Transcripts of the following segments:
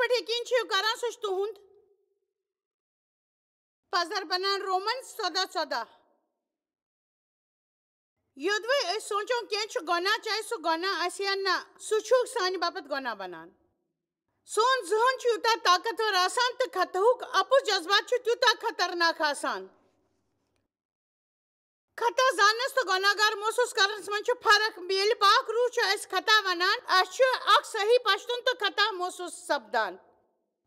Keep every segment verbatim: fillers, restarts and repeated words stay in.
پٲٹھۍ یقیٖن چھِو کران، سُہ چھُ تُہُنٛد۔ پزر بنان رومن ژۄداہ ژۄداہ۔ یوٚدوَے أسۍ سونٛچو کینٛہہ چھُ گۄناہ، چاہے سُہ گۄناہ آسہِ یا نہ، سُہ چھُ سانہِ باپتھ گۄناہ بنان۔ سون ذہن چھُ یوٗتاہ طاقتور آسان تہٕ خطہُک اَپُز جذبات چھُ تیوٗتاہ خطرناک آسان۔ خطا زاننس تہٕ گۄناہ گار محسوس کرنس منٛز چھُ فرق۔ ییٚلہِ پاک روح چھُ اَسہِ خطا ونان، اَسہِ چھُ اکھ صحیح پشتُن تہٕ خطا محسوس سپدان۔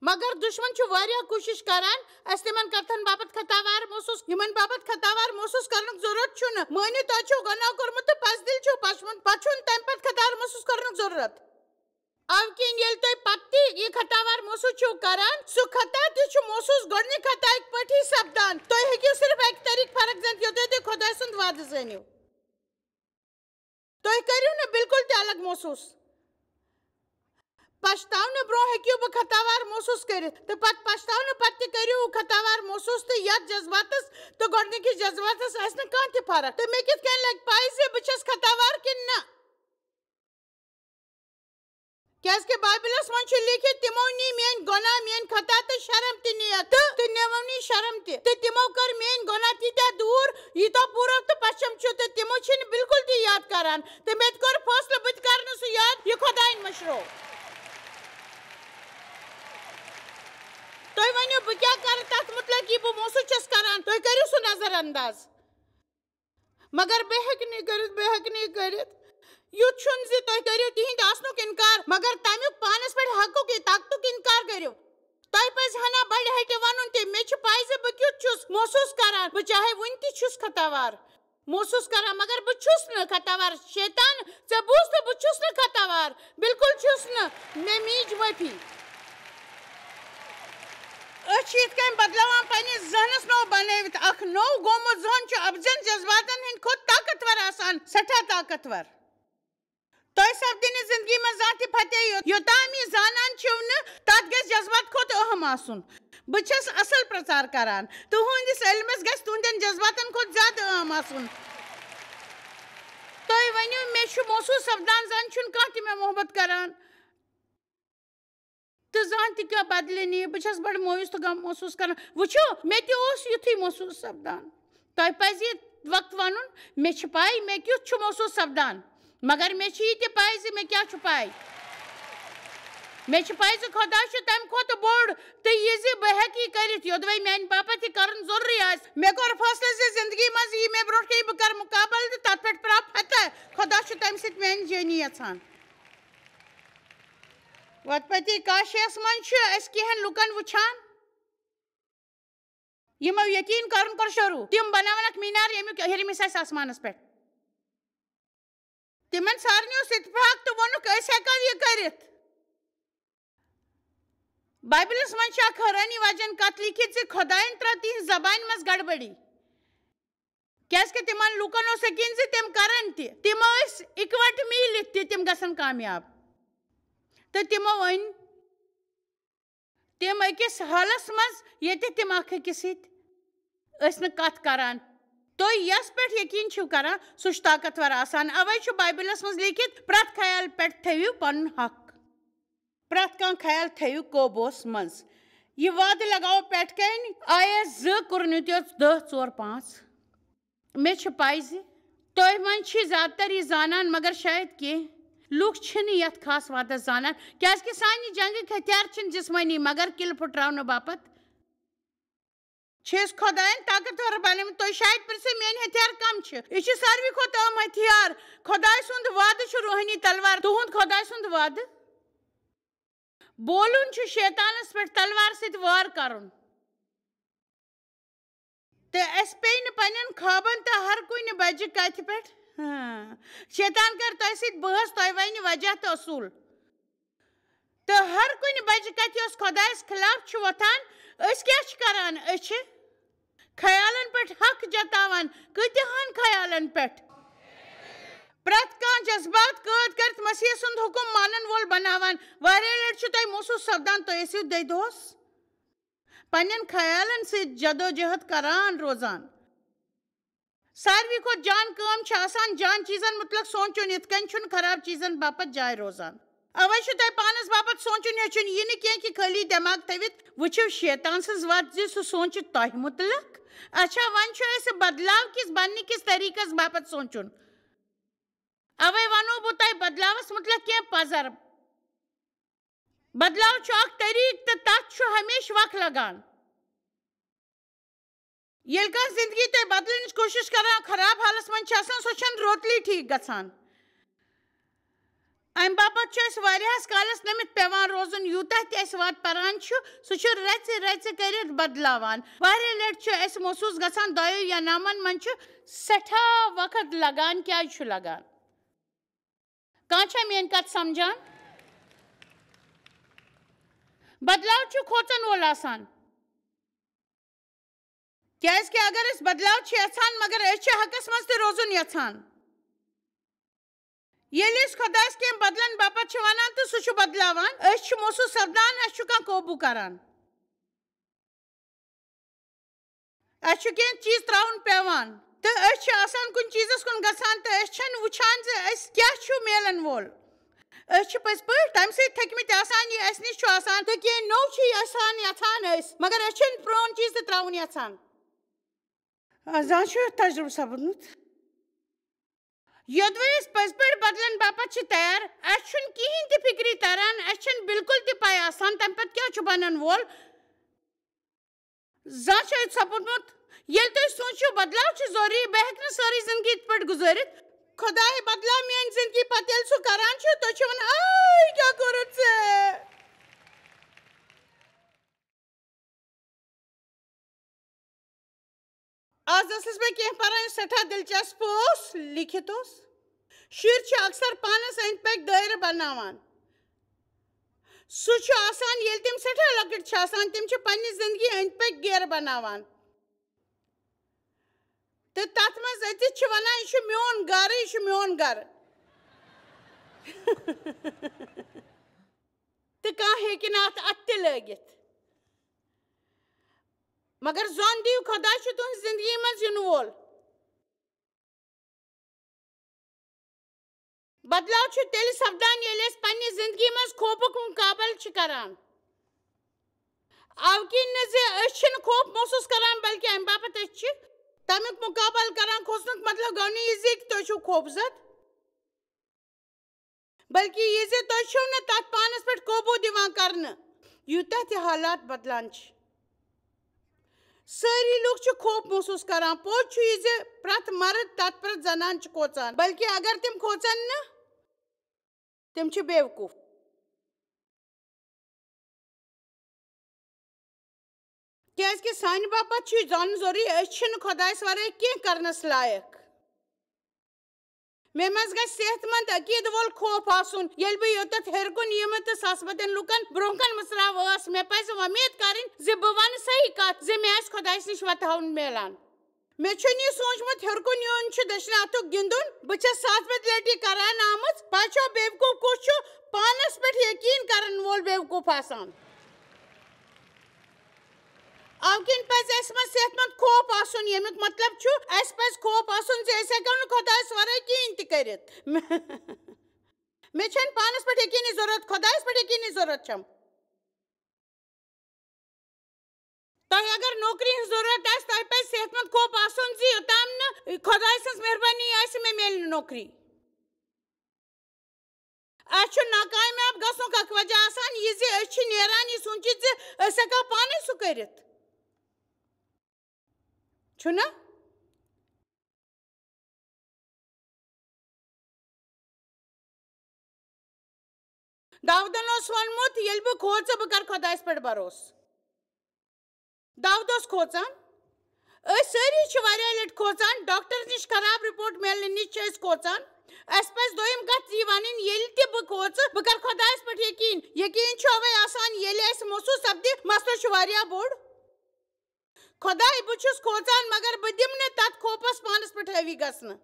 مگر دشمن چھُ واریاہ کوٗشش کران اَسہِ تِمن کتھن باپتھ خطاوار محسوس، یِمن باپتھ خطاوار محسوس کرنُک ضرورت چھُنہٕ۔ مٲنِو، تۄہہِ چھُو گۄناہ کوٚرمُت تہٕ پزدِل چھُو پشمُن، پتہٕ چھُنہٕ تَمہِ پتہٕ خطاوار محسوس کرنُک ضرورت۔ اَوٕ کِنۍ ییٚلہِ تُہۍ پتہٕ تہِ یہِ خطاوار محسوس چھِو کران، سُہ خطا تہِ چھُ محسوس گۄڈٕنِکۍ خطاہٕکۍ پٲٹھی سپدان۔ تُہۍ ہیٚکِو صرف اَکہِ طریٖقہٕ فرق زٲنِتھ، یوٚتُے تُہۍ خۄداے سُنٛد وعدٕ زٲنِو۔ تُہۍ کٔرِو نہٕ بالکل تہِ الگ محسوس۔ پچھتاونہٕ برونٛہہ ہیٚکِو بہٕ خطاوار محسوس کٔرِتھ، تہٕ پتہٕ پچھتاونہٕ پتہٕ تہِ کٔرِو خطاوار محسوس، تہٕ یتھ جذباتس تہٕ گۄڈٕنِکِس جذباتس آسہِ نہٕ کانٛہہ تہِ فرق۔ تہٕ مےٚ کِتھ کٔنۍ لگہِ پَے زِ بہٕ چھَس خطاوار کِنہٕ نہ؟ کیازِ کہِ بائبلس منٛز چھُ لیکھِتھ، "تِمو نی میٲنۍ گۄناہ، میٲنۍ خطا تہٕ شرم تہِ نِیَکھ، تہٕ، تہٕ نِوم نی شرم تہِ، تہٕ تِمو کٔر میٲنۍ گۄناہ تیٖتیٛاہ دوٗر، یوٗتاہ پوٗرٕ تہٕ پشم چھُ، تہٕ تِمو چھِنہٕ بالکل تہِ یاد کران، تہٕ مےٚ تہِ کوٚر فٲصلہٕ، بہٕ تہِ کرٕ نہٕ سُہ یاد، یہِ خۄدایَن مٔشرو۔" تُہۍ ؤنِو، بہٕ کیٛاہ کرٕ تتھ مُتعلق، یہِ بہٕ محسوس چھَس کران؟ تُہۍ کٔرِو سُہ نظر انداز۔ مگر بہٕ ہیٚکہٕ نہٕ یہِ کٔرِتھ، بہٕ ہیٚکہٕ نہٕ یہِ کٔرِتھ۔ یُتھ چھُنہٕ زِ تُہۍ کٔرِو تِہنٛدِ آسنُک انکار، مگر تمیُک پانس پٮ۪ٹھ حقُک، یہِ طاقتُک انکار کٔرِو۔ تۄہہِ پزِ ہنا بڑِ ہٹہِ ونُن تہِ، مےٚ چھُ پَے زِ بہٕ کیُتھ چھُس محسوس کران۔ بہٕ چاہے وُنہِ تہِ چھُس خطاوار محسوس کران، مگر بہٕ چھُس نہٕ خطاوار۔ شیطان، ژےٚ بوٗزتھٕ، بہٕ چھُس نہٕ خطاوار، بالکل چھُس نہٕ۔ مےٚ میج معٲفی۔ أسۍ چھِ یِتھ کٔنۍ بدلاوان پننِس ذہنس نوٚو بنٲوِتھ۔ اکھ نوٚو گوٚمُت ذہن چھُ اَپزٮ۪ن جذباتن ہٕنٛدِ کھۄتہٕ طاقتور آسان، سٮ۪ٹھاہ طاقتور۔ تۄہہِ سپدِ نہٕ زندگی منٛز زانٛہہ تہِ فتح، یوٚ-، یوٚتام یہِ زانان چھِو نہٕ، تتھ گژھِ جذبات کھۄتہٕ اہم آسُن۔ بہٕ چھَس اصل پرچار کران۔ تُہنٛدِس علمس گژھِ تُہنٛدٮ۪ن جذباتن کھۄتہٕ زیادٕ اہم آسُن۔ تُہۍ ؤنِو، مےٚ چھُ محسوس سپدان، زن چھُنہٕ کانٛہہ تہِ مےٚ محبت کران۔ تہٕ زانٛہہ تہِ کیٛاہ بدلے نہٕ یہِ۔ بہٕ چھَس بڑٕ مایوس تہٕ غم محسوس کران۔ وٕچھِو، مےٚ تہِ اوس یُتھُے محسوس سپدان۔ تۄہہِ پزِ یہِ وقت ونُن، مےٚ چھِ پَے مےٚ کیُتھ چھُ محسوس سپدان، مگر مےٚ چھِ یہِ تہِ پَے زِ مےٚ کیٛاہ چھُ پَے۔ مےٚ چھِ پَے زِ خۄدا چھُ تَمہِ کھۄتہٕ بوٚڑ، تہٕ یہِ زِ بہٕ ہٮ۪کہٕ یہِ کٔرِتھ، یوٚدوَے میٛانہِ باپتھ یہِ کرُن ضروٗری آسہِ۔ مےٚ کوٚر فٲصلہٕ زِ زندگی منٛز یی مےٚ برونٛٹھ کَنہِ، بہٕ کرٕ مُقابلہٕ تہٕ تَتھ پٮ۪ٹھ پراو فتح۔ خۄدا چھُ تَمہِ سۭتۍ میٛانہِ جٲنی یژھان۔ وتپتی کاشیَس منٛز چھِ أسۍ کینٛہَن لُکَن وٕچھان، یِمو یقیٖن کرُن کوٚر شروٗع۔ تِم بناون اکھ مینار، ییٚمیُک ہیٚرمِس آسہِ آسمانس پٮ۪ٹھ۔ تِمن سارنٕے اوس اتفاق تہٕ ووٚنُکھ، "أسۍ ہٮ۪کو یہِ کٔرِتھ۔" بائبلس منٛز چھِ اکھ حٲرانی وجن کتھ لیکھِتھ زِ خۄدایَن ترٲو تِہنٛز زبانہِ منٛز گڑبڑی، کیازِ کہِ تِمن لوٗکن اوس یقیٖن زِ تِم کرن تہِ۔ تِم ٲسۍ اِکوٹہٕ میٖلِتھ تہِ تِم گژھن کامیاب۔ تہٕ تِمو أنۍ تِم أکِس حالس منٛز، ییٚتہِ تِم اکھ أکِس سۭتۍ ٲسۍ نہٕ کتھ کران۔ تُہۍ یس پٮ۪ٹھ یقیٖن چھِو کران، سُہ چھُ طاقتور آسان۔ اوے چھُ بائبلس منٛز لیکھِتھ، "پرٛٮ۪تھ خیال پٮ۪ٹھ تھٲوِو پنُن حق، پرٛٮ۪تھ کانٛہہ خیال تھٲوِو قوبوٗہس منٛز۔" یہِ وعدٕ لگاوو پٮ۪ٹھ کَنۍ آیس زٕ کورنتھیوس دَہ ژور پانٛژھ۔ مےٚ چھِ پَے زِ تۄہہِ منٛز چھِ زیادٕ تر یہِ زانان، مگر شاید کینٛہہ لوٗکھ چھِنہٕ یَتھ خاص وعدس زانان، کیازِ کہِ سانہِ جنگٕکۍ ہتھیار چھِنہٕ جسمٲنی، مگر قلعہٕ پھٕٹراونہٕ باپتھ چھِ أسۍ خۄدایَن طاقتور بنٲومٕتۍ۔ تُہۍ شاید پرٛژھِو، "میٲنۍ ہتھیار کم چھِ؟" یہِ چھِ ساروی کھۄتہٕ اہم ہتھیار، خۄداے سُنٛد وعدٕ چھُ روحٲنی تلوار، تُہُنٛد خۄداے سُنٛد وعدٕ۔ بولُن چھُ شیطانس پٮ۪ٹھ تلوار سۭتۍ وار کرُن۔ تہٕ اَسہِ پیٚیہِ نہٕ پننٮ۪ن خوابن تہٕ ہر کُنہِ بجہِ کتھِ پٮ۪ٹھ، ہاں، شیطان کرِ تۄہہِ سۭتۍ بحث، تۄہہِ ونہِ وجہ تہٕ اصوٗل۔ تہٕ ہر کُنہِ بجہِ کتھِ یۄس خۄدایس خلاف چھِ وۄتھان، أسۍ کیٛاہ چھِ کران؟ أسۍ چھِ خیالن پٮ۪ٹھ حق جتاوان۔ کۭتیاہن خیالن پٮ۪ٹھ؟ پرٛٮ۪تھ کانٛہہ جذبات قٲد کٔرِتھ مسیح سُنٛد حُکم مانن وول بناوان۔ واریاہ لٹہِ چھُ تۄہہِ محسوس سپدان، تُہۍ ٲسِو دٔدۍ دۄہس پننٮ۪ن خیالن سۭتۍ جدوجہد کران روزان۔ ساروی کھۄتہٕ جان کٲم چھِ آسان جان چیٖزن مُتعلق سونٛچُن، یِتھ کٔنۍ چھُنہٕ خراب چیٖزن باپتھ جاے روزان۔ اوے چھُ تۄہہِ پانس باپتھ سونٛچُن ہیٚچھُن، یہِ نہٕ کینٛہہ کہِ خٲلی دٮ۪ماغ تھٲوِتھ وٕچھِو شیطان سٕنٛز وَتھ زِ سُہ سونٛچہِ تۄہہِ مُتعلق۔ اچھا، وۄنۍ چھُ اَسہِ بدلاو کِس بننہٕ کِس طریٖقس باپتھ سونٛچُن۔ اوے وَنو بہٕ تۄہہِ بدلاوس مُتعلق کینٛہہ پزر۔ بدلاو چھُ اکھ طریٖقہٕ تہٕ تتھ چھُ ہمیشہٕ وق لگان۔ ییٚلہِ کانٛہہ زندگی تۄہہِ بدلٕنٕچ کوٗشِش کران خراب حالس منٛز چھِ آسان، سۄ چھَنہٕ روتلی ٹھیٖک گژھان۔ امہِ باپتھ چھُ اَسہِ واریاہس کالس نٔمِتھ پٮ۪وان روزُن، یوٗتاہ تہِ اَسہِ وتھ پران چھُ، سُہ چھُ رژِ رژِ کٔرِتھ بدلاوان۔ واریاہ لٹہِ چھُ اَسہِ محسوٗس گژھان، دۄیو یا نامن منٛز چھُ سٮ۪ٹھاہ وقت لگان۔ کیٛازِ چھُ لگان؟ کانٛہہ چھا میٛٲنۍ کتھ سمجھان؟ بدلاو چھُ کھوژن وول آسان۔ کیٛازِ کہِ اگر أسۍ بدلاو چھِ یژھان، مگر أسۍ چھِ حقس منٛز تہِ روزُن یژھان۔ ییٚلہِ أسۍ خۄدایس کینٛہہ بدلن باپتھ چھِ ونان تہٕ سُہ چھُ بدلاوان، أسۍ چھِ محسوٗس سپدان، اَسہِ چھُ کانٛہہ قوبوٗ کران۔ اَسہِ چھُ کینٛہہ چیٖز ترٛاوُن پٮ۪وان تہٕ أسۍ چھِ آسان کُنہِ چیٖزس کُن گژھان تہٕ أسۍ چھِنہٕ وٕچھان زِ اَسہِ کیٛاہ چھُ میلن وول۔ أسۍ چھِ پٔزۍ پٲٹھۍ تَمہِ سۭتۍ تھٔکمٕتۍ آسان، یہِ اَسہِ نِش چھُ آسان، تہٕ کینٛہہ نوٚو چھُ یہِ آسان یَژھان أسۍ، مگر أسۍ چھِنہٕ پرٛون چیٖز تہِ ترٛاوُن یَژھان۔ آ، زانٛہہ چھُ یُتھ تجرُبہٕ سپُدمُت۔ یوٚدوَے أسۍ پٔزۍ پٲٹھۍ بدلن باپتھ چھِ تیار، اَسہِ چھُنہٕ کِہیٖنۍ تہِ فِکرِ تران، اَسہِ چھَنہٕ بِلکُل تہِ پَے آسان تَمہِ پَتہٕ کیٛاہ چھُ بَنَن وول۔ زانٛہہ چھُ یُتھ سپُدمُت، ییٚلہِ تُہۍ سوٗنٛچِو، بدلاو چھُ ضروٗری، بہٕ ہیٚکہٕ نہٕ سٲرٕے زِندگی یِتھ پٲٹھۍ گُزٲرِتھ۔ خۄداے، بدلاو میٛٲنۍ زِندگی۔ پَتہٕ ییٚلہِ سُہ کران چھُ، تُہۍ چھِو وَنان، آے، کیٛاہ کوٚرُتھ ژےٚ؟ آز ٲسٕس بہٕ کینٛہہ پران یُس سٮ۪ٹھاہ دلچسپ اوس، لیٖکھِتھ اوس۔ شُرۍ چھِ اکثر پانس أنٛدۍ پٔکۍ دٲیرٕ بناوان۔ سُہ چھُ آسان، ییٚلہِ تِم سٮ۪ٹھاہ لۄکٕٹۍ چھِ آسان، تِم چھِ پننہِ زندگی أنٛدۍ پٔکۍ گیرٕ بناوان۔ تہٕ تتھ منٛز أژِتھ چھِ ونان، "یہِ چھُ میون گرٕ، یہِ چھُ میون گرٕ۔" تہٕ کانٛہہ ہیٚکہِ نہٕ اتھ اتھٕ تہِ لٲگِتھ۔ مگر زن دِیِو، خۄدا چھُ تُہنٛزِ زندگی منٛز یِنہٕ وول۔ بدلاو چھُ تیٚلہِ سپدان، ییٚلہِ أسۍ پننہِ زندگی منٛز خوفُک مقابلہٕ چھِ کران۔ اَوٕ کِنۍ نہٕ زِ أسۍ چھِنہٕ خوف محسوٗس کران، بلکہِ اَمہِ باپتھ أسۍ چھِ تَمیُک مقابلہٕ کران۔ کھوژنُک مطلب گوٚو نہٕ یہِ زِ کہِ تُہۍ چھِو خوفزد، بلکہِ یہِ زِ تُہۍ چھِو نہٕ تَتھ پانَس پٮ۪ٹھ قوبوٗ دِوان کرنہٕ، یوٗتاہ تہِ حالات بدلان چھِ۔ سٲری لوٗکھ چھِ خوف محسوٗس کران۔ پوٚز چھُ یہِ زِ پرٛٮ۪تھ مرد تَتھ پرٛٮ۪تھ زنان چھِ کھوژان، بلکہِ اگر تِم کھوژن نہٕ، تِم چھِ بیوقوٗف۔ کیٛازِ کہِ سانہِ باپتھ چھُ یہِ زانُن ضروٗری، أسۍ چھِنہٕ خۄدایَس ورٲے کینٛہہ کرنَس لایق۔ مےٚ منٛز گژھِ صحت مند عقیٖدٕ وول خوف آسُن۔ ییٚلہِ بہٕ یوٚتَتھ ہیٚرِ کُن یِمہٕ تہٕ ساسہٕ بٔدٮ۪ن لوٗکَن برٛونٛہہ کَنہِ مٕژراو ٲس، مےٚ پَزِ وۄمید کَرٕنۍ زِ بہٕ وَنہٕ صحیح کَتھ، زِ مےٚ آسہِ خۄدایَس نِش وۄتہٕ ہاوُن میلان۔ مےٚ چھُنہٕ یہِ سوٗنٛچمُت ہیوٚر کُن یُن چھُ دٔچھنہِ اَتھُک گِنٛدُن۔ بہٕ چھَس ساس بٔدۍ لَٹہِ کران آمٕژ۔ پَتہٕ چھُ بیوقوٗف کُس چھُ پانَس پٮ۪ٹھ یقیٖن کرَن وول بیوقوٗف آسان؟ اَوٕ کِنۍ پَزِ اَسہِ منٛز صحت مند خوف آسُن، ییٚمیُک مطلب چھُ، اَسہِ پَزِ خوف آسُن زِ أسۍ ہٮ۪کو نہٕ خۄدایَس وَرٲے کِہیٖنۍ تہِ کٔرِتھ۔ مےٚ چھَنہٕ پانَس پٮ۪ٹھ یقیٖنٕچ ضروٗرت، خۄدایَس پٮ۪ٹھ یقیٖنٕچ ضروٗرت چھَم۔ تۄہہِ اگر نوکری ہٕنٛز ضروٗرت آسہِ، تۄہہِ پَزِ صحت مند خوف آسُن زِ یوٚتام نہٕ خۄداے سٕنٛز مہربٲنی آسہِ، مےٚ میلہِ نہٕ نوکری۔ اَسہِ چھُ ناکامیاب گژھنُک اکھ وجہ آسان یہِ زِ أسۍ چھِ نیران یہِ سوٗنٛچِتھ زِ أسۍ ہٮ۪کو پانَے سُہ کٔرِتھ۔ چھُنہ؟ داوٗدن اوس ووٚنمُت، "ییٚلہِ بہٕ کھوژٕ، بہٕ کرٕ خۄدایَس پٮ۪ٹھ بھروسہٕ۔" داوٗد اوس کھوژان۔ أسۍ سٲری چھِ واریاہ لٹہِ کھوژان۔ ڈاکٹر نِش خراب رپورٹ میلنہٕ نِش چھِ أسۍ کھوژان۔ اَسہِ پَزِ دوٚیِم کَتھ یہِ وَنٕنۍ، ییٚلہِ تہِ بہٕ کھوژٕ، بہٕ کرٕ خۄدایَس پٮ۪ٹھ یقیٖن۔ یقیٖن چھُ اَوَے آسان، ییٚلہِ اَسہِ محسوٗس سپدِ، مسلہٕ چھُ واریاہ بوٚڑ۔ خۄداے، بہٕ چھُس کھوژان، مگر بہٕ دِمہٕ نہٕ تَتھ خوفَس پانَس پٮ۪ٹھ حٲوی گژھنہٕ۔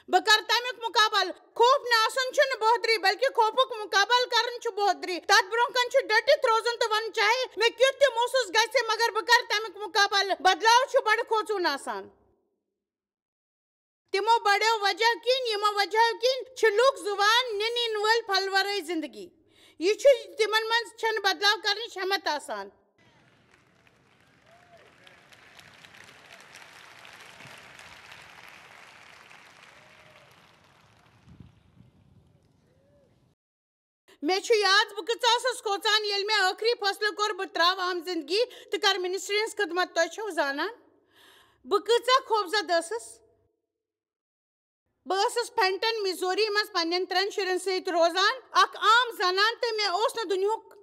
بہٕ کرٕ تَمیُک مُقابلہٕ۔ خوف نہٕ آسُن چھُنہٕ بہادری، بلکہِ خوفُک مُقابلہٕ کرُن چھُ بہادری۔ تَتھ برٛونٛہہ کَنہِ چھُ ڈٔٹِتھ روزُن تہٕ وَنُن، چاہے مےٚ کیُتھ تہِ محسوٗس گژھِ، مگر بہٕ کرٕ تَمیُک مُقابلہٕ۔ بدلاو چھُ بڑٕ کھوژوُن آسان۔ یِمو بڑیو وجہ کِنۍ، یِمو وجہو کِنۍ چھِ لوٗکھ زُوان نِنہٕ یِنہٕ وٲلۍ پھلہِ ورٲے زندگی۔ یہِ چھُ، تِمن منٛز چھَنہٕ بدلاو کرنٕچ ہٮ۪مت آسان۔ مےٚ چھُ یاد، بہٕ کۭژاہ ٲسٕس کھوژان، ییٚلہِ مےٚ ٲخری فٲصلہٕ کوٚر، بہٕ ترٛاوٕ عام زندگی تہٕ کرٕ منسٹری ہٕنٛز خدمت۔ تۄہہِ چھَو زانان، بہٕ کۭژاہ خوفزدٕ ٲسٕس۔ بہٕ ٲسٕس فینٹن، میزوری منٛز پننٮ۪ن ترٛٮ۪ن شُرٮ۪ن سۭتۍ روزان، اکھ عام زنان، تہٕ مےٚ اوس نہٕ دُنیاہُک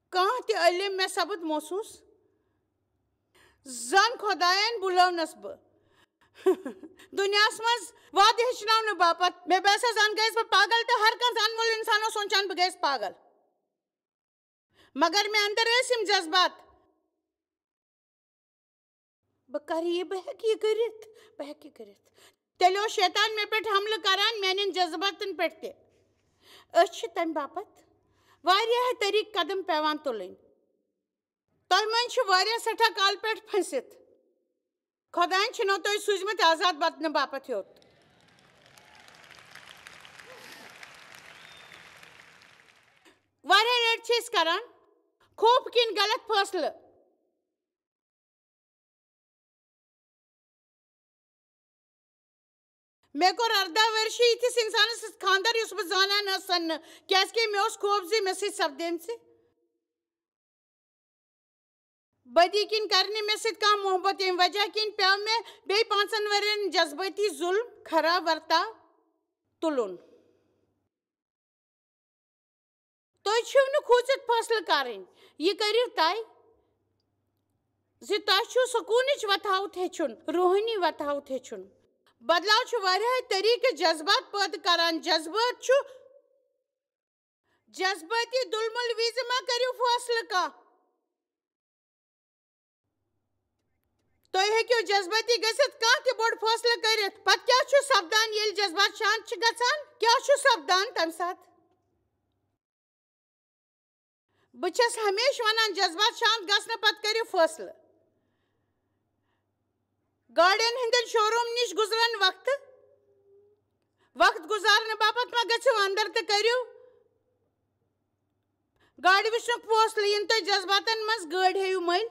کانٛہہ تہِ علم۔ مےٚ سپُد محسوٗس زن خۄداین بُلٲونس بہٕ دُنیاہس منٛز وعدٕ ہیٚچھناونہٕ باپتھ۔ مےٚ باسیٚو زن گٔیس بہٕ پاگل، تہٕ ہر کانٛہہ زنہٕ وول انسان اوس سونٛچان بہٕ گٔیس پاگل۔ مگر مےٚ اندر ٲسۍ یِم جذبات، بہٕ کرٕ یہِ، بہٕ ہیٚکہٕ یہِ کٔرِتھ، بہٕ ہیٚکہٕ یہِ کٔرِتھ۔ تیٚلہِ اوس شیطان مےٚ پٮ۪ٹھ حملہٕ کران، میانٮ۪ن جذباتن پٮ۪ٹھ تہِ۔ أسۍ چھِ تمہِ باپتھ واریاہ طریٖقہٕ قدم پٮ۪وان تُلٕنۍ۔ تۄہہِ منٛز چھِ واریاہ سٮ۪ٹھاہ کالہٕ پٮ۪ٹھ پھٔسِتھ۔ خۄدایَن چھِنو تۄہہِ سوٗزمٕتۍ آزاد بدنہٕ باپتھ یوت۔ واریاہ لٹہِ چھِ أسۍ کران خوف کِنۍ غلط فٲصلہٕ۔ مےٚ کوٚر ارداہ ؤرشہِ یِتھِس اِنسانَس سۭتۍ خانٛدر، یُس بہٕ زانان ٲسَن نہٕ، کیٛازِکہِ مےٚ اوس خوف زِ مےٚ سۭتۍ سپدیمژِ بدی کِنۍ کرِ نہٕ مےٚ سۭتۍ کانٛہہ محبت، ییٚمہِ وجہ کِنۍ پیوٚو مےٚ بیٚیہِ پانٛژن ؤرین جذبٲتی ظُلم، خراب ورتاو تُلُن۔ تُہۍ چھِو نہٕ کھوٗژِتھ فٲصلہٕ کرٕنۍ، یہِ کٔرِو طے زِ تۄہہِ چھُو سکوٗنٕچ وتاوت ہیٚچھُن، روحٲنی وتاوت ہیٚچھُن۔ بدلاو چھُ واریاہ طریقہٕ جذبات پٲدٕ کران۔ جذبات چھُ، جذبٲتی دُلمُل وِزِ مہ کٔرِو فٲصلہٕ کانٛہہ۔ تُہۍ ہیٚکِو جذبٲتی گٔژھِتھ کانٛہہ تہِ بوٚڑ فٲصلہٕ کٔرِتھ۔ پتہٕ کیٛاہ چھُ سپدان ییٚلہِ جذبات شانت چھِ گژھان؟ کیٛاہ چھُ سپدان تَمہِ ساتہٕ؟ بہٕ چھَس ہمیشہٕ وَنان، جذبات شانت گژھنہٕ پتہٕ کٔرِو فٲصلہٕ۔ گاڑٮ۪ن ہٕنٛدٮ۪ن شوروٗم نِش گُزرن وقتہٕ، وقت گُزارنہٕ باپتھ ما گٔژھِو اندر تہٕ کٔرِو گاڑِ وٕچھنُک فٲصلہٕ، یِنہٕ تُہۍ جذباتن منٛز گٲڑۍ ہیٚیِو مٔلۍ۔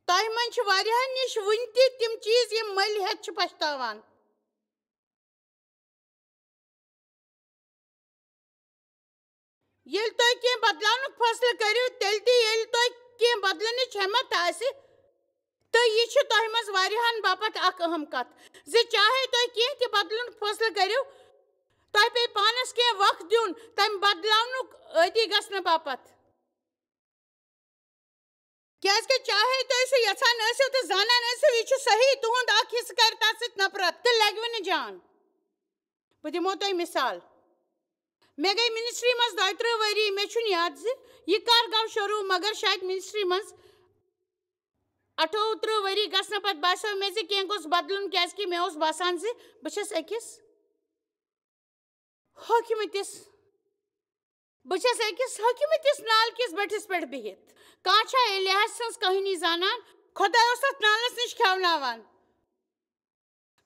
تۄہہِ منٛز چھِ واریاہن نِش وُنہِ تہِ تِم چیٖز، یِم مٔلۍ ہٮ۪تھ چھِ پچھتاوان۔ ییٚلہِ تُہۍ کینٛہہ بدلاونُک فٲصلہٕ کٔرِو، تیٚلہِ تہِ ییٚلہِ تۄہہِ کینٛہہ بدلنٕچ ہٮ۪مت آسہِ، تہٕ یہِ چھُ تۄہہِ منٛز واریاہن باپتھ اکھ اہم کتھ زِ چاہے تُہۍ کینٛہہ تہِ بدلنُک فٲصلہٕ کٔرِو، تۄہہِ پیٚیہِ پانس کینٛہہ وقت دیُن تمہِ بدلاونُک عٲدی گژھنہٕ باپتھ۔ کیازکہِ چاہے تُہۍ سُہ یژھان ٲسِو تہٕ زانان ٲسِو، یہِ چھُ صحیح، تُہُنٛد اکھ حصہٕ کرِ تتھ سۭتۍ نفرت تہٕ لگوِ نہٕ جان۔ بہٕ دِمو تۄہہِ مثال۔ مےٚ گٔے منسٹری منٛز دۄیہِ ترٕٛہ ؤری، مےٚ چھُنہٕ یاد زِ یہِ کر گوٚو شروٗع، مگر شاید منسٹری منٛز اَٹھووُہ ترٕٛہ ؤری گژھنہٕ پتہٕ باسیو مےٚ زِ کینٛہہ گوٚژھ بدلُن، کیازکہِ مےٚ اوس باسان زِ بہٕ چھَس أکِس ہوٚکھمٕتِس، بہٕ چھَس أکِس ہوٚکھمٕتِس نالہٕ کِس بٔٹھِس پٮ۪ٹھ بِہِتھ۔ کانٛہہ چھا ایلیاہ سٕنٛز کہانی زانان؟ خۄداے اوس تَتھ نالَس نِش کھٮ۪وناوان۔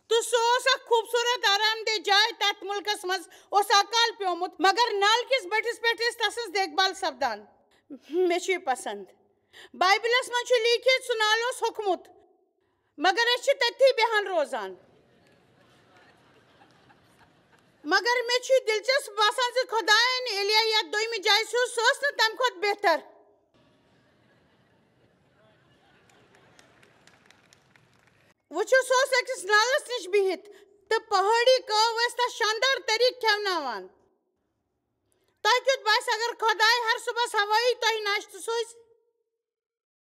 تہٕ سُہ اوس اکھ خوٗبصوٗرت آرام دہ جاے۔ تَتھ مُلکَس منٛز اوس اکال پیومُت، مگر نالہٕ کِس بٔٹھِس پٮ۪ٹھ ٲسۍ تَسٕنٛز دیکھ بھال سپدان۔ مےٚ چھُ یہِ پسنٛد۔ بائبلَس منٛز چھُ لیٖکھِتھ، سُہ نالہٕ اوس ہوٚکھمُت، مگر أسۍ چھِ تٔتھی بیہان روزان۔ مگر مےٚ چھُ دلچسپ باسان زِ خۄدایَن ایلیاہ یَتھ دوٚیمہِ جایہِ سوٗز، سُہ اوس نہٕ تَمہِ کھۄتہٕ بہتر۔ وٕچھِو، سُہ اوس أکِس نالَس نِش بِہِتھ، تہٕ پہٲڑی کاو ٲسۍ تَس شاندار طریٖقہٕ کھٮ۪وناوان۔ تۄہہِ کیُتھ باسہِ اگر خۄداے ہر صُبحس ہوٲیی تۄہہِ ناشتہٕ سوزِ؟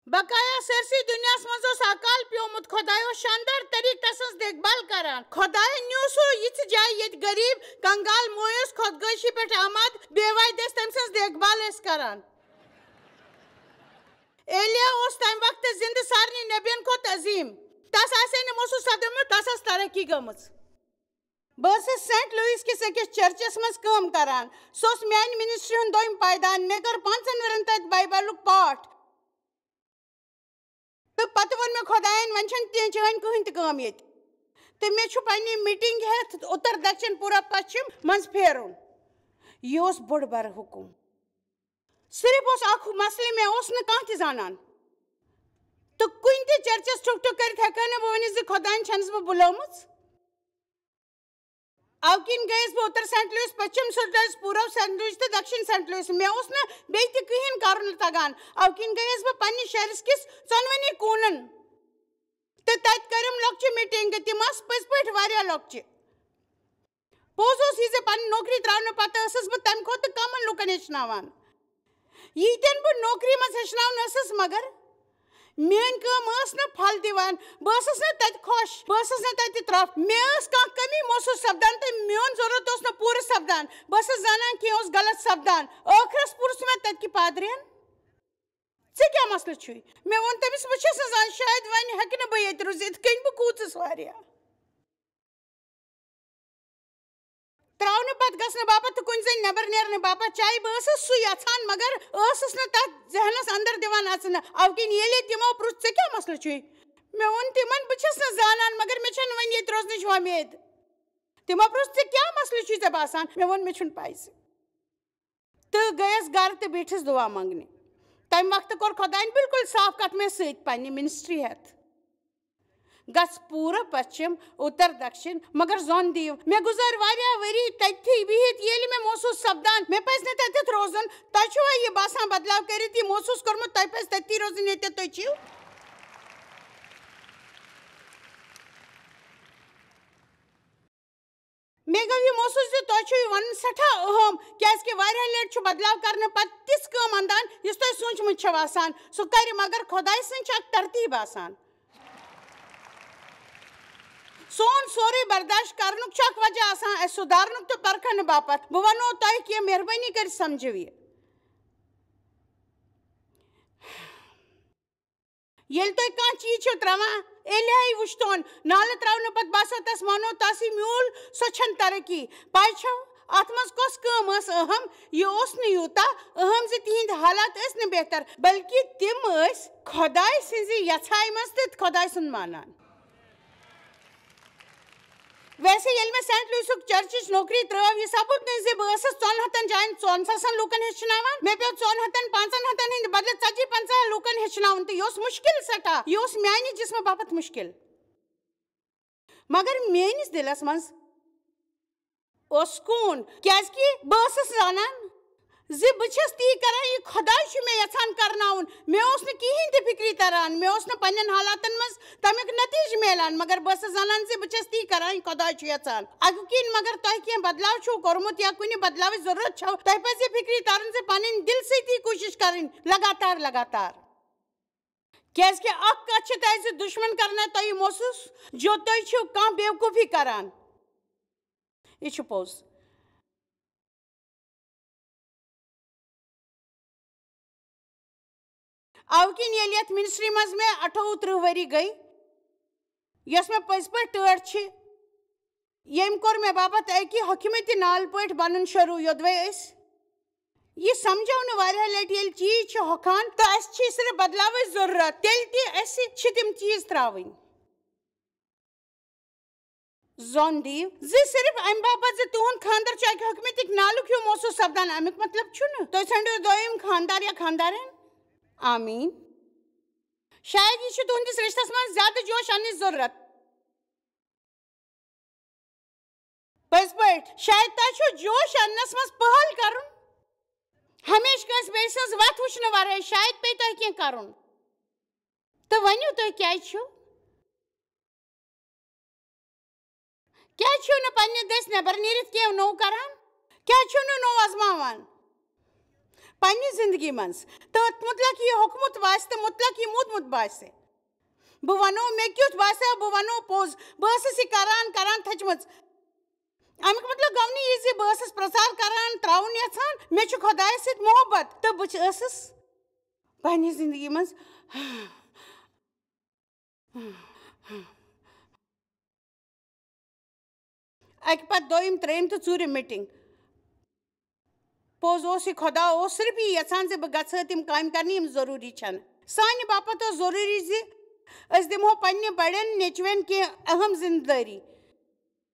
بقایا سٲرسٕے دُنیاہَس منٛز اوس اکال پیومُت۔ خۄداے اوس شاندار طریٖقہٕ تَسٕنٛز دیکھ بھال کران۔ خۄدایَن نیوٗ سُہ یِژھ جاے، ییٚتہِ غریٖب، کنگال، مویوٗس، خۄدکٲشی پٮ۪ٹھ آماد، بے وَے دٔسۍ تٔمۍ سٕنٛز دیکھ بھال ٲسۍ کران۔ ایلیاہ اوس تَمہِ وقتہٕ زِنٛدٕ سارنٕے نبیَن کھۄتہٕ عظیٖم۔ تَس آسہِ ہے نہٕ محسوٗس سپدیومُت، تَس آسہِ ترقی گٔمٕژ۔ بہٕ ٲسٕس سینٹ لوئس کِس أکِس چرچس منٛز کٲم کران۔ سُہ اوس میانہِ منسٹری ہُنٛد دوٚیم پائیدان۔ مےٚ کٔر پانٛژن ؤرین تتہِ بائبلُک پاٹھ۔ تہٕ پتہٕ ووٚن مےٚ خۄداین، "وۄنۍ چھَنہٕ تہِ چٲنۍ کٕہٕنۍ تہِ کٲم ییٚتہِ۔" تہٕ مےٚ چھُ پننہِ میٖٹِنٛگ ہٮ۪تھ اُتر دکشن پوٗرب پچھم منٛز پھیرُن۔ یہِ اوس بوٚڑ بارٕ حُکُم۔ صرف اوس اکھ مسلہٕ، مےٚ اوس نہٕ کانٛہہ تہِ زانان۔ تہٕ کُنہِ تہِ چرچس ٹھُک ٹھُک کٔرِتھ ہٮ۪کہٕ ہا نہٕ بہٕ ؤنِتھ زِ خۄدایَن چھَنَس بہٕ بُلٲومٕژ۔ اَوٕ کِنۍ گٔیَس بہٕ اُتر سینٹ لوئس، پچھم سینٹ لوئس، پوٗرب سینٹ لوئس تہٕ دکشن سینٹ لوئس۔ مےٚ اوس نہٕ بیٚیہِ تہِ کٕہٕنۍ کرُن تگان۔ اَوٕ کِنۍ گٔیَس بہٕ پننِس شہرس کِس ژۄنوٕنی کوٗنن۔ تہٕ تَتہِ کٔرٕم لۄکچہِ میٖٹِنٛگ۔ تِم آسہٕ پٔزۍ پٲٹھۍ واریاہ لۄکچہِ۔ پوٚز اوس یہِ زِ پنٕنۍ نوکری ترٛاونہٕ پتہٕ ٲسٕس بہٕ تَمہِ کھۄتہٕ کَمَن لوٗکَن ہیٚچھناوان۔ ییٖتٮ۪ن بہٕ نوکری منٛز ہیٚچھناوان ٲسٕس، مگر میٛٲنۍ کٲم ٲس نہٕ پھل دِوان۔ بہٕ ٲسٕس نہٕ تَتہِ خۄش، بہٕ ٲسٕس نہٕ تَتہِ ترٛپھ۔ مےٚ ٲس کانٛہہ کٔمی محسوٗس سپدان تہٕ میون ضروٗرت اوس نہٕ پوٗرٕ سپدان۔ بہٕ ٲسٕس زانان کینٛہہ اوس غلط سپدان۔ ٲخرس پُرژھ مےٚ تَتہِ کہِ پادرین، "ژےٚ کیٛاہ مسلہٕ چھُے؟" مےٚ ووٚن تٔمِس، "بہٕ چھَس نہٕ زانان، شاید وَنہِ ہٮ۪کہٕ نہٕ بہٕ ییٚتہِ روٗزِتھ، یِتھ کٔنۍ بہٕ کھوٗژٕس واریاہ۔" ترٛاونہٕ پتہٕ گژھنہٕ باپتھ تہٕ کُنہِ زٔنۍ نٮ۪بر نیرنہٕ باپتھ، چاہے بہٕ ٲسٕس سُہ یژھان، مگر ٲسٕس نہٕ تتھ ذہنس اندر دِوان اژنہٕ۔ اَوٕ کِنۍ ییٚلے تِمو پرُژھ، "ژےٚ کیٛاہ مسلہٕ چھُے؟" مےٚ ووٚن تِمن، "بہٕ چھَس نہٕ زانان، مگر مےٚ چھَنہٕ وۄنۍ ییٚتہِ روزنٕچ وۄمید۔" تِمو پرُژھ، "ژےٚ کیٛاہ مسلہٕ چھُے ژےٚ باسان؟" مےٚ ووٚن، "مےٚ چھُنہٕ پَے زِ۔" تہٕ گٔیَس گَرٕ تہٕ بیٖٹھٕس دُعا منٛگنہِ۔ تَمہِ وقتہٕ کوٚر خۄدایَن بِلکُل صاف کَتھ مےٚ سۭتۍ پنٛنہِ مِنِسٹرٛی ہٮ۪تھ۔ گژھ پوٗرٕ پٔچھِم، اُتر دَکشِن، مگر زوٚن دِیِو۔ مےٚ گُزٲرۍ واریاہ ؤری تٔتھی بِہِتھ، ییٚلہِ مےٚ محسوٗس سپدان، مےٚ پَزِ نہٕ تَتٮ۪تھ روزُن۔ تۄہہِ چھُوا یہِ باسان بدلاو کٔرِتھ یہِ محسوٗس کوٚرمُت، تۄہہِ پَزِ تٔتھی روزُن، ییٚتٮ۪تھ تُہۍ چھِو؟ مےٚ گوٚو یہِ محسوٗس زِ تۄہہِ چھُ یہِ وَنُن سٮ۪ٹھاہ اہم، کیٛازِکہِ واریاہ لَٹہِ چھُ بدلاو کرنہٕ پتہٕ تِژھ کٲم اندان، یُس تۄہہِ سوٗنٛچمُت چھَو آسان، سُہ کرِ، مگر خۄداے سٕنٛز چھِ اکھ ترتیٖب آسان۔ سون سورُے برداشت کرنُک چھُ اکھ وجہ آسان اَسہِ سُدھارنُک تہٕ پرکھنہٕ باپتھ۔ بہٕ وَنو تۄہہِ کینٛہہ، مہربٲنی کٔرِتھ سمجھِو یہِ۔ ییٚلہِ تُہۍ کانٛہہ چیٖز چھِو ترٛاوان، الہی وٕچھتون، نالہٕ ترٛاونہٕ پتہٕ باسیو تس مانو تس یہِ میوٗل، سۄ چھَنہٕ ترقی۔ پَے چھَو، اتھ منٛز کۄس کٲم ٲس اہم؟ یہِ اوس نہٕ یوٗتاہ اہم زِ تِہِنٛدۍ حالات ٲسۍ نہٕ بہتر، بلکہِ تِم ٲسۍ خۄداے سٕنٛزِ یژھایہِ منٛز تہٕ خۄداے سُنٛد مانان۔ ویسے ییٚلہِ مےٚ سینٹ لوئسُک چرچٕچ نوکری ترٲو، یہِ ثبوت نہٕ زِ بہٕ ٲسٕس ژۄن ہتن جاین ژۄن ساسن لوٗکن ہیٚچھناوان، مےٚ پیوٚو ژۄن ہتن پانٛژن ہتن ہٕنٛدِ بدلہٕ ژتجی پنٛژاہ لوٗکن ہیٚچھناوُن، تہٕ یہِ اوس مُشکِل سٮ۪ٹھاہ، یہِ اوس میانہِ جسمہٕ باپتھ مُشکِل۔ مگر میٲنِس دِلس منٛز اوس سکوٗن، کیازِ کہِ بہٕ ٲسٕس زانان زِ بہٕ چھَس تی کران، یہِ خۄداے چھُ مےٚ یژھان کرناوُن۔ مےٚ اوس نہٕ کِہیٖنۍ تہِ فِکرِ تران، مےٚ اوس نہٕ پننٮ۪ن حالاتن منٛز تَمیُک نتیٖجہٕ میلان، مگر بہٕ ٲسٕس زانان زِ بہٕ چھَس تی کران، یہِ خۄداے چھُ یژھان۔ اَکہِ کِنۍ مگر تۄہہِ کینٛہہ بدلاو چھُو کوٚرمُت یا کُنہِ بدلاوٕچ ضروٗرت چھَو، تۄہہِ پَزِ یہِ فِکرِ ترُن زِ پنٕنۍ دِل سۭتی کوٗشِش کرٕنۍ لگاتار لگاتار۔ کیازِ کہِ اکھ کتھ چھِ تۄہہِ زِ دُشمن کرناوِ تۄہہِ یہِ محسوٗس زِ تُہۍ چھِو کانٛہہ بیوقوٗفی کران۔ یہِ چھُ پوٚز۔ اَوٕ کِنۍ ییٚلہِ یَتھ مِنِسٹری منٛز مےٚ اَٹھووُہ تٕرٛہ ؤری گٔے، یۄس مےٚ پٔزۍ پٲٹھۍ ٹٲٹھ چھِ، ییٚمۍ کوٚر مےٚ باپتھ اَکہِ ہوٚکھمٕتہِ نالہٕ پٲٹھۍ بَنُن شروٗع، یوٚدوَے أسۍ یہِ سَمجھو نہٕ واریاہ لَٹہِ، ییٚلہِ چیٖز چھِ ہۄکھان تہٕ اَسہِ چھِ صرف بدلاوٕچ ضروٗرت، تیٚلہِ تہِ اَسہِ چھِ تِم چیٖز ترٛاوٕنۍ۔ زوٚن دِیِو زِ صرف اَمہِ باپتھ زِ تُہُنٛد خانٛدر چھُ اَکہِ حُکمتٕکۍ نالُک ہیوٗ محسوٗس سپدان، اَمیُک مطلب چھُنہٕ تُہۍ ژھٲنٛڈِو دوٚیِم خانٛدار یا خانٛدارِنۍ۔ آمیٖن۔ شاید یہِ چھُ تُہٕنٛدِس رِشتَس منٛز زیادٕ جوش اَننٕچ ضروٗرت۔ پٔزۍ پٲٹھۍ، شاید تۄہہِ چھُ جوش اَننَس منٛز پہل کرُن۔ ہمیشہٕ کٲنٛسہِ بیٚیہِ سٕنٛز وَتھ وٕچھنہٕ ورٲے شاید پیٚیہِ تۄہہِ کینٛہہ کرُن۔ تہٕ ؤنِو، تُہۍ کیٛازِ چھِو؟ کیٛازِ چھِو نہٕ پننہِ دٔسۍ نٮ۪بر نیٖرِتھ کینٛہہ نوٚو کران؟ کیٛازِ چھِو نہٕ نوٚو آزماوان پننہِ زندگی منٛز؟ تہٕ مطلق یہِ ہوٚکھمُت باسہِ تہٕ مطلق یہِ موٗدمُت باسہِ۔ بہٕ وَنو، مےٚ کیُتھ باسیو، بہٕ وَنو پوٚز۔ بہٕ ٲسٕس یہِ کران، کران تھٔچمٕژ۔ اَمیُک مطلب گوٚو نہٕ یہِ زِ بہٕ ٲسٕس پرٛچار کران، ترٛاوُن یَژھان۔ مےٚ چھُ خۄدایَس سۭتۍ محبت تہٕ بہٕ چھِ-، ٲسٕس پننہِ زندگی منٛز اَکہِ پتہٕ دوٚیِم، ترٛیٚیِم تہٕ ژوٗرِم میٖٹِنٛگ۔ پوٚز اوس یہِ، خۄدا اوس صرف یہِ یژھان زِ بہٕ گژھٕ تِم کامہِ کرنہِ یِم ضروٗری چھَنہٕ۔ سانہِ باپتھ اوس ضروٗری زِ أسۍ دِمہو پننہِ بڑٮ۪ن نیٚچوٮ۪ن کینٛہہ اہم ذمہٕ دٲری۔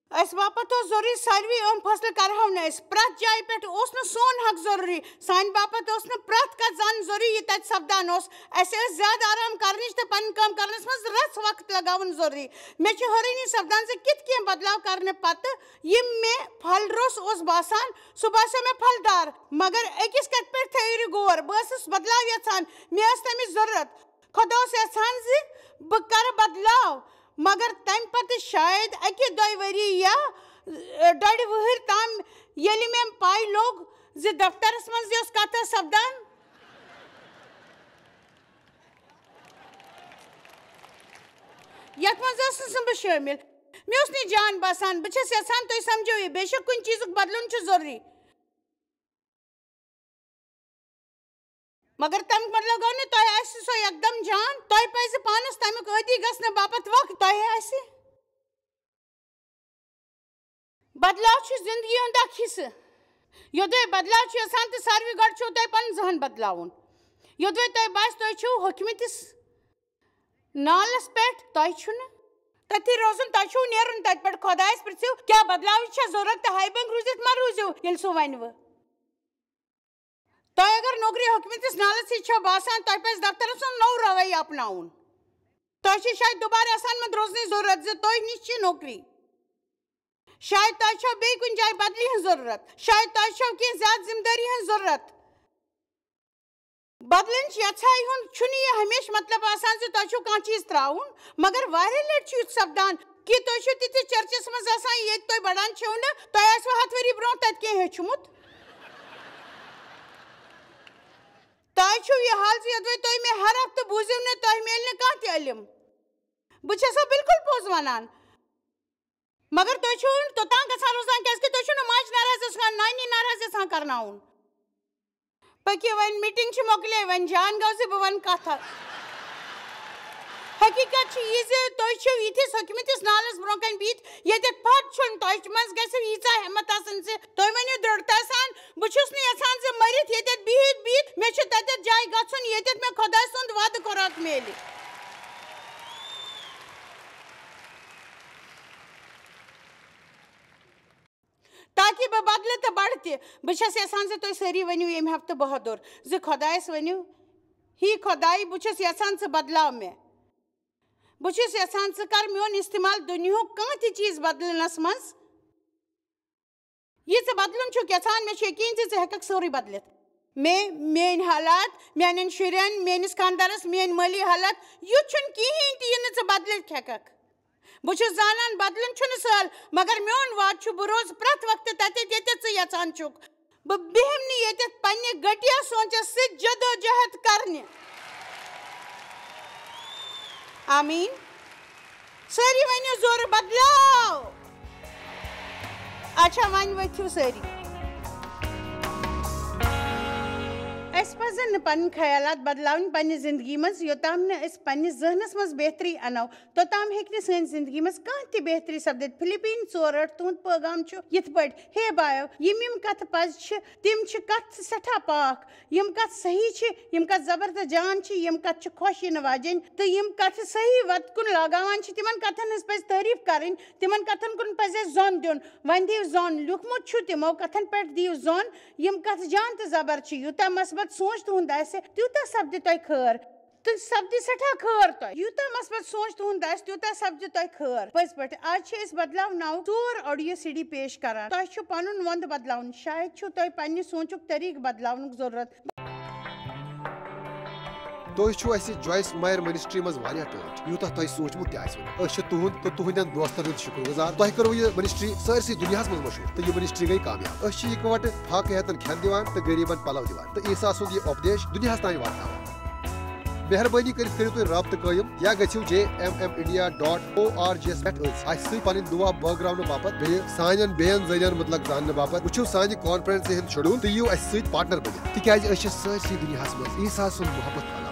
اسہِ باپتھ اوس ضروٗری ساروٕے اہم فٲصلہٕ کرہو نہٕ أسۍ۔ پرٛٮ۪تھ جایہِ پٮ۪ٹھ اوس نہٕ سون حق ضروٗری۔ سانہِ باپتھ اوس نہٕ پرٛٮ۪تھ کانٛہہ زن ضروٗری یہِ تتہِ سپدان اوس۔ اسہِ ٲسۍ زیادٕ آرام کرنٕچ تہٕ پنٕنۍ کٲم کرنس منٛز رژھ وقت لگاوُن ضروٗری۔ مےٚ چھُ حٲرٲنی سپدان زِ کِتھ کٔنۍ بدلاو کرنہٕ پتہٕ یِم مےٚ پھل روٚس اوس باسان، سُہ باسیو مےٚ پھلدار۔ مگر أکِس کتھِ پٮ۪ٹھ تھٲیِو غور، بہٕ ٲسٕس بدلاو یژھان، مےٚ ٲس تمِچ ضروٗرت۔ خۄدا اوس یژھان زِ بہٕ کرٕ بدلاو، مگر تمہِ پتہٕ شاید اکہِ دۄیہِ ؤری یا، ٲ، ڈۄڈِ وُہٕرۍ تام، ییٚلہِ مےٚ پاے لوٚگ زِ دفترس منٛز یۄس کتھ ٲس سپدان، یتھ منٛز ٲسٕس نہٕ بہٕ شٲمِل۔ مےٚ اوس نہٕ جان باسان۔ بہٕ چھَس یژھان تُہۍ سمجھو یہِ، بے شک کُنہِ چیٖزُک بدلُن چھُ ضروٗری۔ مگر تمیُک مطلب گوٚو نہٕ تۄہہِ آسہِ سۄ یکدم جان۔ تۄہہِ پزِ پانس تمیُک عٲدی گژھنہٕ باپتھ وقت۔ تۄہہِ آسہِ بدلاو چھُ زندگی ہُنٛد اکھ حصہٕ۔ یوٚدوے بدلاو چھُ یژھان تہٕ ساروٕے گۄڈٕ چھُو تۄہہِ پنُن ذہن بدلاوُن۔ یوٚدوے تۄہہِ باسہِ تُہۍ چھِو ہوٚکھمٕتِس نالس پٮ۪ٹھ، تۄہہِ چھُنہٕ تٔتھی روزُن، تۄہہِ چھُو نیرُن تتہِ پٮ۪ٹھ۔ خۄدایس پرژھِو، کیٛاہ بدلاوٕچ چھےٚ ضروٗرت تہٕ ہاے بنٛگ روٗزِتھ ما روٗزِو، ییٚلہِ سُہ ونِوٕ۔ تۄہہِ اگر نوکری ہوٚکھمٕتِس نالس سۭتۍ چھو باسان، تۄہہِ پزِ دفترس منٛز نوٚو رویہ اپناوُن۔ تۄہہِ چھِ شاید دوبارٕ assignment روزنٕچ ضروٗرت زِ تۄہہِ نِش چھِ نوکری۔ شاید تۄہہِ چھو بیٚیہِ کُنہِ جایہِ بدلی ہٕنٛز ضروٗرت۔ شاید تۄہہِ چھو کینٛہہ زیادٕ ذمہٕ دٲری ہٕنٛز ضروٗرت۔ بدلٕنۍ یژھایہِ ہُنٛد چھُنہٕ یہِ ہمیشہٕ مطلب آسان زِ تۄہہِ چھُو کانٛہہ چیٖز ترٛاوُن، مگر واریاہ لٹہِ چھُ یُتھ سپدان کہِ تُہۍ چھِو تِتھِس چرچس منٛز آسان، ییٚتہِ تُہۍ بڑان چھِو نہٕ، تۄہہِ آسِوٕ ہتھ ؤری برونٛہہ تتہِ کینٛہہ ہیوٚچھمُت۔ تۄہہِ چھُو یہِ حال زِ یوٚدوَے تُہۍ مےٚ ہر ہفتہٕ بوٗزِو نہٕ، تۄہہِ میلہِ نہٕ کانٛہہ تہِ علم۔ بہٕ چھَسو بالکل پوٚز وَنان۔ مگر تُہۍ چھِو نہٕ توٚتام گژھان روزان، کیٛازِکہِ تُہۍ چھِو نہٕ ماجہِ ناراض یَژھان، نانی ناراض یَژھان کرناوُن۔ پٔکِو وۄنۍ، meeting چھِ مۄکلے، وۄنۍ جان گوٚو زِ بہٕ وَنہٕ کَتھ۔ حقیٖقت چھِ یہِ زِ تُہۍ چھِو یِتھِس ہوٚکھمٕتِس نالَس برٛونٛہہ کَنہِ بِہِتھ، ییٚتٮ۪تھ پھَٹ چھُنہٕ۔ تۄہہِ منٛز گژھِ ییٖژاہ ہٮ۪مَتھ آسٕنۍ زِ تُہۍ ؤنِو دٕرٛڑتَس سان، بہٕ چھُس نہٕ یَژھان زِ مٔرِتھ ییٚتٮ۪تھ بِہِتھ بِہِتھ مےٚ چھُ تَتٮ۪تھ جاے گژھُن، ییٚتٮ۪تھ مےٚ خۄداے سُنٛد وعدٕ قۄرات میلہِ۔ تاکہِ بہٕ بدلہٕ تہٕ بڑٕ تہِ۔ بہٕ چھَس یژھان زِ تُہۍ سٲری ؤنِو ییٚمہِ ہفتہٕ بہادُر زِ خۄدایَس ؤنِو، "ہے خۄداے، بہٕ چھُس یژھان ژٕ بدلاو مےٚ۔ بہٕ چھُس یژھان ژٕ کر میون استعمال دُنیاہُک کانٛہہ تہِ چیٖز بدلنَس منٛز۔ یہِ ژٕ بدلُن چھُکھ یژھان، مےٚ چھُ یقیٖن زِ ژٕ ہٮ۪کَکھ سورُے بدلِتھ۔ مےٚ، میٲنۍ حالات، میانٮ۪ن شُرٮ۪ن، میٲنِس خانٛدارَس، میٲنۍ مٲلی حالت، یُتھ چھُنہٕ کِہیٖنۍ تہِ یہِ نہٕ ژٕ بدلِتھ ہٮ۪کَکھ۔" بہٕ چھُس زانان بدلُن چھُنہٕ سہل، مگر میون وعدٕ چھُ، بہٕ روزٕ پرٛٮ۪تھ وقتہٕ تَتٮ۪تھ، ییٚتٮ۪تھ ژٕ یژھان چھُکھ۔ بہٕ بیٚہمہٕ نہٕ ییٚتٮ۪تھ پننہِ گٹیا سونچس سۭتۍ جدوجہد کرنہِ۔ آمیٖن۔ سٲری ؤنِو زورٕ، بدلاو۔ اچھا، وۄنۍ ؤتھِو سٲری۔ اَسہِ پَزَن نہٕ پَنٕنۍ خیالات بدلاوٕنۍ پننہِ زندگی منٛز، یوٚتام نہٕ أسۍ پننِس ذہنَس منٛز بہتری اَنو۔ توٚتام ہیٚکہِ نہٕ سٲنۍ زندگی منٛز کانٛہہ تہِ بہتری سپدِتھ۔ فِلِپِیَن ژور ٲٹھ، تُہُنٛد پٲغام چھُ یِتھ پٲٹھۍ، ہے بایو، یِم یِم کَتھٕ پَزِ چھِ، تِم چھِ کَتھٕ سٮ۪ٹھاہ پاک۔ یِم کَتھٕ صحیح چھِ، یِم کَتھٕ زبردست جان چھِ، یِم کَتھٕ چھِ خۄش یِنہٕ واجٮ۪ن، تہٕ یِم کَتھٕ صحیح وَتہِ کُن لگاوان چھِ، تِمَن کَتھَن ہٕنٛز پَزِ تعریٖف کَرٕنۍ، تِمَن کَتھَن کُن پَزِ اَسہِ زوٚن دیُن۔ وۄنۍ دِیِو زوٚن، لیوٗکھمُت چھُ، تِمو کَتھَن پٮ۪ٹھ دِیِو زوٚن، یِم کَتھٕ جان تہٕ زبر چھِ۔ یوٗتاہ مثبت سونٛچ تُہُنٛد آسہِ، تیوٗتاہ سپدِ تۄہہِ خٲر۔ تہٕ سپدِ سٮ۪ٹھاہ خٲر تۄہہِ۔ یوٗتاہ مثبت سونٛچ تُہُنٛد آسہِ، تیوٗتاہ سپدِ تۄہہِ خٲر۔ پٔزۍ پٲٹھۍ، آز چھِ أسۍ بدلاو ناوُک ژور audio CD پیش کران۔ تۄہہِ چھُ پنُن وۄندٕ بدلاوُن۔ شاید چھُو تۄہہِ پننہِ سونٛچُک طریٖقہٕ بدلاونُک ضروٗرت۔ تُہۍ چھِو اَسہِ جویِس مایر منسٹری منٛز واریاہ ٹٲٹھۍ، یوٗتاہ تۄہہِ سوٗنٛچمُت تہِ آسِوٕ نہٕ۔ أسۍ چھِ تُہُنٛد تہٕ تُہٕنٛدٮ۪ن دوستن ہُنٛد شُکر گُزار۔ تۄہہِ کٔروٕ یہِ منسٹری سٲرسٕے دُنیاہَس منٛز مشہوٗر تہٕ یہِ منسٹری گٔے کامیاب۔ أسۍ چھِ یِکوَٹہٕ فاقہٕ ہیتن کھٮ۪ن دِوان تہٕ غریٖبن پلو دِوان تہٕ عیسیٰ سُنٛد یہِ اُپدیش دُنیاہَس تام واتناوان۔ مہربٲنی کٔرِتھ کٔرِو تُہۍ رابطہٕ قٲیِم یا گٔژھِو J M M India dot org یَس پٮ۪ٹھ أسۍ اَسہِ سۭتۍ پنٕنۍ دُعا بٲگراونہٕ باپتھ۔ بیٚیہِ سانٮ۪ن بیٚین ذٔریعن مُتعلق زاننہٕ باپتھ وٕچھِو سانہِ کانفرنسہِ ہُنٛد schedule تہٕ یِیِو اَسہِ سۭتۍ partner بٔنِتھ، تِکیازِ أسۍ چھِ سٲرسٕے دُنیاہَس منٛز عیسیٰ سُنٛد محبت پھٔہلاوان۔